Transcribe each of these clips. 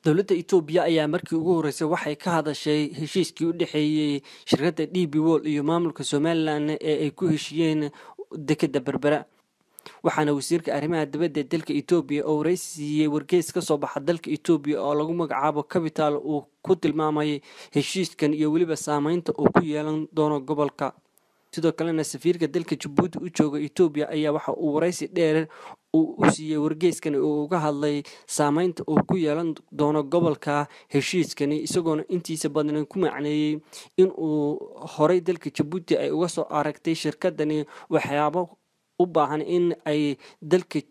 Dowladda Itoobiya ayaa markii ugu horeysay waxay ka hadashay heshiiskii u dhexeeyey shirkadda DP World iyo maamulka Somaliland ee ay ku heshiiyeen dekeda Berbera. Waxaana wasiirka arrimaha dibadda ee dalka Itoobiya oo wareysi siiyey wargeys ka soo baxa dalka Itoobiya oo lagu magacaabo Capital uu ku tilmaamay heshiiskan iyo weliba saameynta uu ku yeelan doono gobolka. Sidoo kalena safiirka dalka Jabuuti u jooga Itoobiya ayaa waxa uu wareysi dheer uu u siiyey wargeyskan oo uga hadlay saameynta uu ku yeelan doono gobolka heshiiskani, isagoona intiisa badan ku macneeyey in uu horey dalka Jabuuti ay uga soo aragtay shirkadani waxyaabo u baahan in ay dalka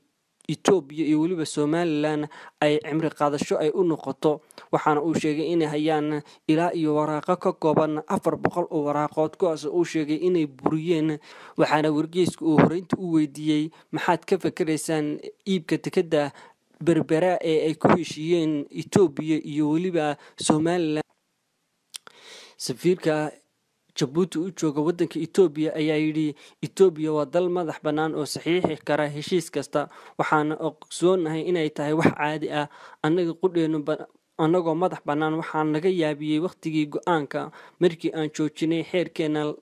Itoobiya iyo weliba Somaliland ay cimri qaadasho ay u noqoto. Waxaana uu sheegay inay hayaan ilaa iyo waraaqo ka kooban 400 oo waraaqood, kuwaas uu sheegay inay buriyeen. Waxaana wargeysku uu horeynta u weydiiyey, maxaad ka fakeraysaan iibka dekeda Berbera ee ay ku heshiiyeen Itoobiya iyo weliba Somaliland? Safiirka Jabuuti u jooga waddanka Itoobiya ayaa yidhi, Itoobiya waa dal madax bannaan oo saxiixi kara heshiis kasta, waxaana ogsoonahay inay tahay wax caadi ah. Annaga qudheenu annagoo madax bannaan waxaa naga yaabiyey wakhtigii go-aanka markii aan joojinay xeerkeena.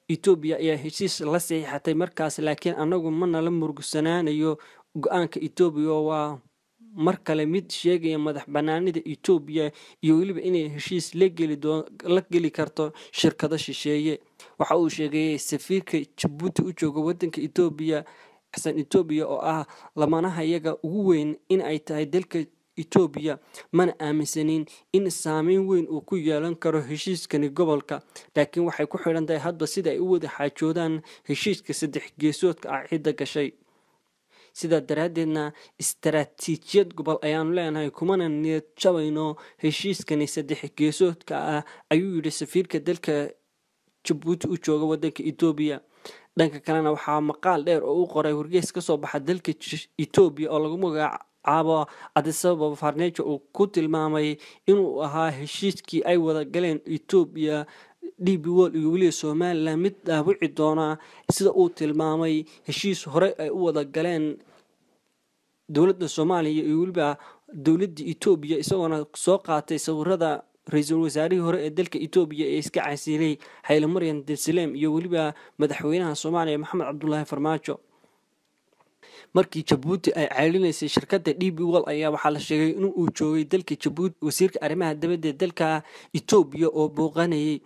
Itoobiya ayaa heshiis la saxiixatay markaas, laakiin annagu ma nala murugsanaanayo go-aanka Itoobiya. Waa mar kale mid sheegaya madax bannaanida Itoobiya iyo weliba inay heshiis la geli karto shirkado shisheeye. Waxa uu sheegay safiirka Jabuuti u jooga waddanka Itoobiya xasan Itoobiya oo ah lamanahayaga ugu weyn in ay tahay dalka Itoobiya, mana aaminsanin in saameyn weyn uu ku yeelan karo heshiiskani gobolka, laakiin waxay ku xidhan tahay hadba sida ay u wada xaajoodaan heshiiska saddex geesoodka ah cidda gashay. Sidaa daraaddeedna istaraatiijiyad gobol ayaanu leenahay, kumana niyad jabayno heshiiskani saddex geesoodka ah, ayuu yidhi safiirka dalka Jabuuti u jooga waddanka Itoobiya. Dhanka kalena waxaa maqaal dheer oo u qoray wargeys ka soo baxa dalka Itoobiya oo lagu magacaabo Addis Ababa Farnejo uu ku tilmaamay inuu ahaa heshiiskii ay wada galeen Itoobiya, DP World iyo weliba Somaliland mid dhaawici doona sida uu tilmaamay heshiis hore ay u wada galeen dowladda Soomaaliya iyo weliba dowladda Itoobiya, isagoona soo qaatay sawirada ra-iisul wasaarihii hore ee dalka Itoobiya ee iska casiilay Hayle Maryan Deselem iyo weliba madaxweynaha Soomaaliya Maxamed Cabdulaahi Farmaajo. Markii Jabuuti ay ceelinaysay shirkadda DP World ayaa waxaa la sheegay in uu joogay dalka Jabuuti wasiirka arrimaha dibadda ee dalka Itoobiya oo booqanayay.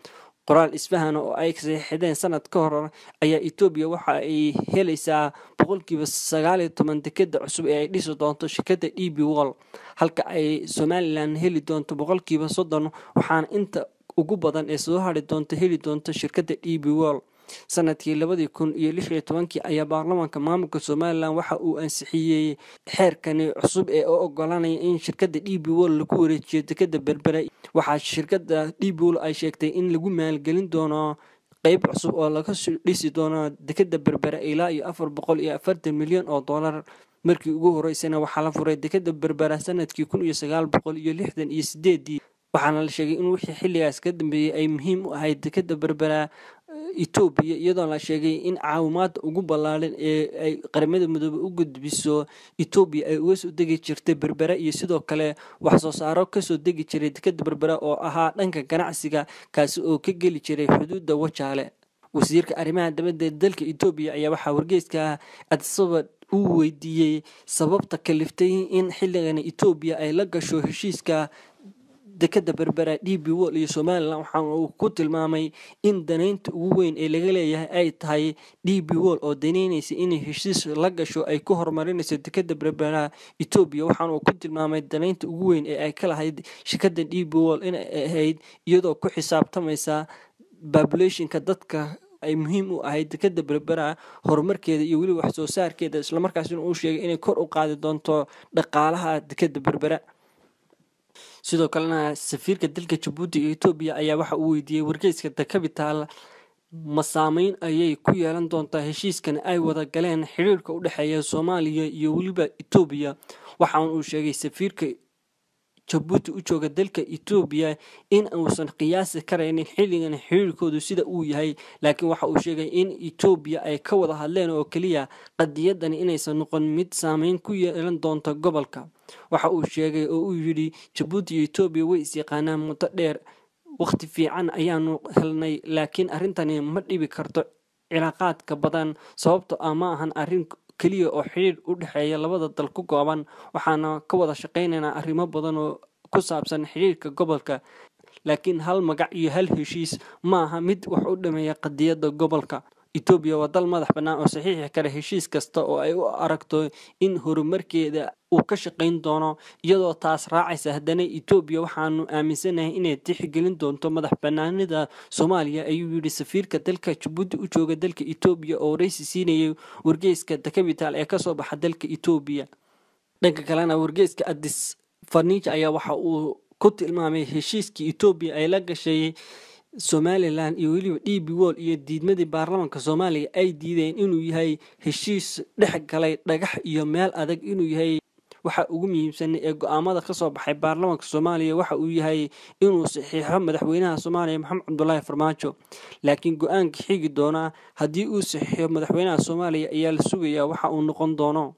Qoraal isfahan oo ay saxiixdeen sanad ka hor ayaa Itoobiya waxa ay helaysaa 19% dekeda cusub ee ay dhisi doonto shirkadda DP World, halka ay Somaliland heli doonto 30%, waxaana inta ugu badan ee soo hadhi doonto heli doonto shirkadda DP World. Sanadkii 2016 ayaa baarlamaanka maamulka Somaliland waxa uu ansixiyey xeerkani cusub ee u oggolaanaya in shirkadda DP World lagu wareejiyo dekeda Berbera. Waxaa shirkadda DP World ay sheegtay in lagu maalgelin doono qeyb cusub oo laga dhisi doono dekeda Berbera ilaa iyo 440 milyan oo dollar. Markii ugu horeysayna waxaa la furay dekeda Berbera sanadkii 1968, waxaana la sheegay in wixii xilligaas ka dambeeyey ay muhiim u ahayd dekeda Berbera Itoobiya, iyadoo la sheegay in caawimaadda ugu ballaaran ee ay Qaramada Midoobay u gudbiso Itoobiya ay uga soo degi jirtay Berbera, iyo sidoo kale wax soo saaro kasoo degi jiray dekeda Berbera oo ahaa dhanka ganacsiga, kaasi oo ka geli jiray xuduudda Wajaale. Wasiirka arrimaha dibadda ee dalka Itoobiya ayaa waxaa wargeyska Addis Ababa uu weydiiyey sababta kaliftay in xilligan Itoobiya ay la gasho heshiiska dekeda Berbera DP World iyo Somaliland. Waxaana uu ku tilmaamay in danaynta ugu weyn ee laga leeyahay ay tahay DP World oo danaynaysa inay heshiis la gasho ay ku horumarinayso dekeda Berbera Itoobiya. Waxaana uu ku tilmaamay danaynta ugu weyn ee ay ka lahayd shirkadda DP World inay ahayd iyadoo ku xisaabtamaysa populationka dadka ay muhiim u ahayd dekeda Berbera horumarkeeda iyo weliba wax soo saarkeeda, islamarkaasina uu sheegay inay kor u qaadi doonto dhaqaalaha dekeda Berbera. Sidoo kalena safiirka dalka Jabuuti iyo Itoobiya ayaa waxa uu weydiiyey wargeyska The Capital, ma saameyn ayay ku yeelan doontaa heshiiskan ay wada galeen xiriirka u dhexeeya Soomaaliya iyo weliba Itoobiya? Waxaana uu sheegay safiirka Jabuuti u jooga dalka Itoobiya in uusan qiyaasi karaynin xilligan xiriirkoodu sida uu yahay, laakiin waxa uu sheegay in Itoobiya ay ka wada hadleen oo keliya qadiyadani inaysan noqon mid saameyn ku yeelan doonto gobolka. Waxa uu sheegay oo uu yidhi Jabuuti iyo Itoobiya way is-yaqaanaan muddo dheer, waqti fiican ayaanu helnay, laakiin arrintani ma dhibi karto cilaaqaadka badan, sababtoo ah ma ahan arrin keliya oo xidhiidh u dhexeeya labada dal ku kooban. Waxaana ka wada shaqaynaynaa arrimo badan oo ku saabsan xidhiidhka gobolka, laakiin hal magac iyo hal heshiis ma aha mid wax u dhameeya qadiyadda gobolka. Itoobiya waa dal madax bannaan oo saxiixi kara heshiis kasta oo ay u aragto in horumarkeeda uu ka shaqayn doono. Iyadoo taas raacaysa, haddana Itoobiya waxaanu aaminsanahay inay tixgelin doonto madax bannaanida Soomaaliya, ayuu yidhi safiirka dalka Jabuuti u jooga dalka Itoobiya oo wareysi siinayay wargeyska The Capital ee kasoo baxa dalka Itoobiya. Dhanka kalena, wargeyska Addis Farniijo ayaa waxa uu ku tilmaamay heshiiskii Itoobiya ay la gashay Somalilan iyo weliba DP World iyo diidmadii baarlamaanka Soomaaliya ay diideen inuu yahay heshiis dhex galay dhagax iyo meel adag, inuu yahay waxa ugu muhiimsan ee go'aamada kasoo baxay baarlamaanka Soomaaliya waxa uu yahay inuu saxiixo madaxweynaha Soomaaliya Maxamed Cabdulaahi Farmaajo. Laakiin go'aanka xigi doonaa haddii uu saxiixo madaxweynaha Soomaaliya ayaa la sugayaa waxa uu noqon doono.